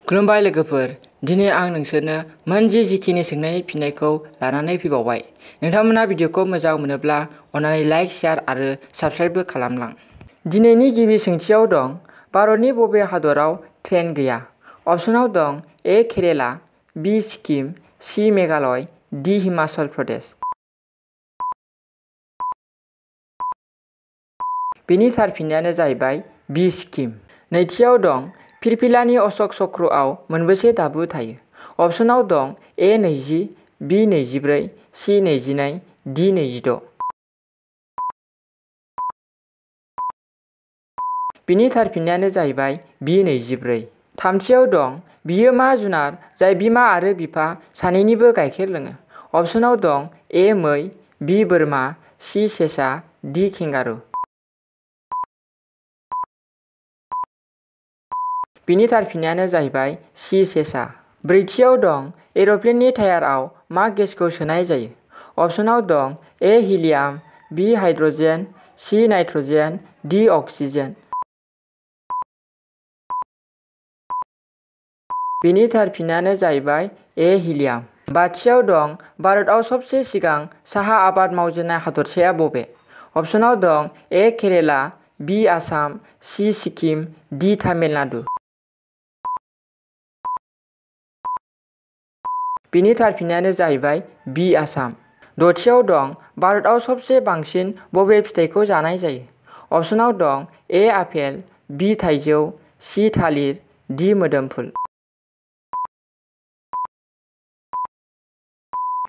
खुलुमबाय लोगोफोर, दिनै आं नोंसोरनो मोनजि जिकेनि सोंनायनि फिननायखौ लानानै फैबावबाय। नोंथांमोना भिडिअखौ मोजां मोनोब्ला अन्नानै लाइक, शेयार आरो साबस्क्राइबबो खालामलां। दिनैनि गिबि सोंथियाव दं, भारतनि बबे हादराव ट्रेन गैया? अपसनाव दं ए केरेला, बि सिक्किम, सि मेघालय, डि हिमाचल प्रदेश। बेनि थार फिननायानो जाहैबाय बि सिक्किम। नैथियाव दं, फिरफिलानि अशक चक्रआव मोनबेसे धातु थायो? अपसनाव दं ए 20, बि 24, सि 22, डि 26। बिनि थार फिननायानो जाहैबाय बि 24। थामथियाव दं, बियो मा जुनार जाय बिमा आरो बिफा सानैनिबो गाइखेर लोङो? अपसनाव दं ए मै, बि बोरमा, सि सेसा, डि केंगारु। बिनि थार फिननायानो जाहैबाय सि सेसा। ब्रैथियाव दं, एर'प्लेननि टायारआव मा गेसखौ सोनाय जायो? अपसनाव दं ए हिलियाम, बि हाइड्रजेन, सि नाइट्रजेन, डि अक्सिजेन। बिनि थार फिननायानो जाहैबाय ए हिलियाम। बाथियाव दं, भारतआव सबसे सिगां साहा आबाद मावजेननाय हादरसाया बबे? अपसनाव दं ए केरेला, बि आसाम, सि सिक्किम, डि तामिलनाडु। बिनि थार फिननायानो जाहैबाय बि आसाम। दथियाव दं, भारतआव सबसे बांसिन बबे फिथाइखौ जानाय जायो? अपसनाव दं ए आपेल, बि थाइजौ, सि थालिर, डि मोदोमफुल।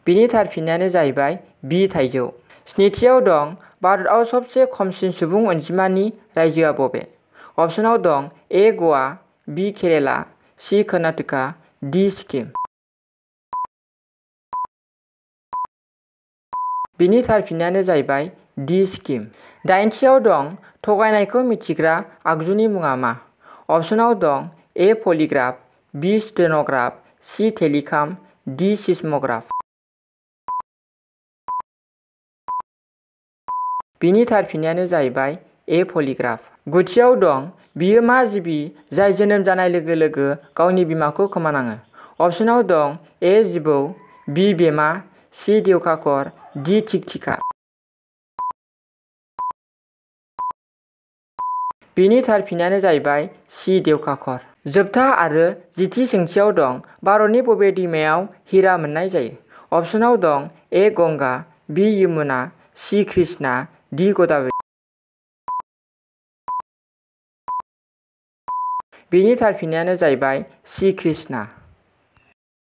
बिनि थार फिननायानो जाहैबाय बि थाइजौ। स्निथियाव दं, भारतआव सबसे खमसिन सुबुं अनजिमानि रायजोआ बबे? अपसनाव दं ए गवा, बि केरेला, सि कर्नाटका, डि सिक्किम। बिनि थार फिननायानो जाहैबाय डि सिक्किम। दाइनथियाव दं, थगायनायखौ मिथिग्रा आगजुनि मुङा मा? अपसनाव दं ए पलिग्राफ, बि स्टेन'ग्राफ, सि टेलिकाम, डि सिस्म'ग्राफ। बिनि थार फिननायानो जाहैबाय ए पलिग्राफ। गुथियाव दं, बियो मा जिबि जाय जोनोम जानाय लोगो लोगो गावनि बिमाखौ खोमानाङो? अपसनाव दं ए जिबौ, बि बेमा, सि देवखाखर, डि थिकथिखा। बिनि थार फिननायानो जाहैबाय सि देवखाखर। जोबथा आरो जिथि सोंथियाव दं, भारतनि बबे दैमायाव हिरा मोननाय जायो? अपसनाव दं ए गंगा, बि यमुना, सि कृष्णा, डि गदावरी। बिनि थार फिननायानो जाहैबाय सि कृष्णा।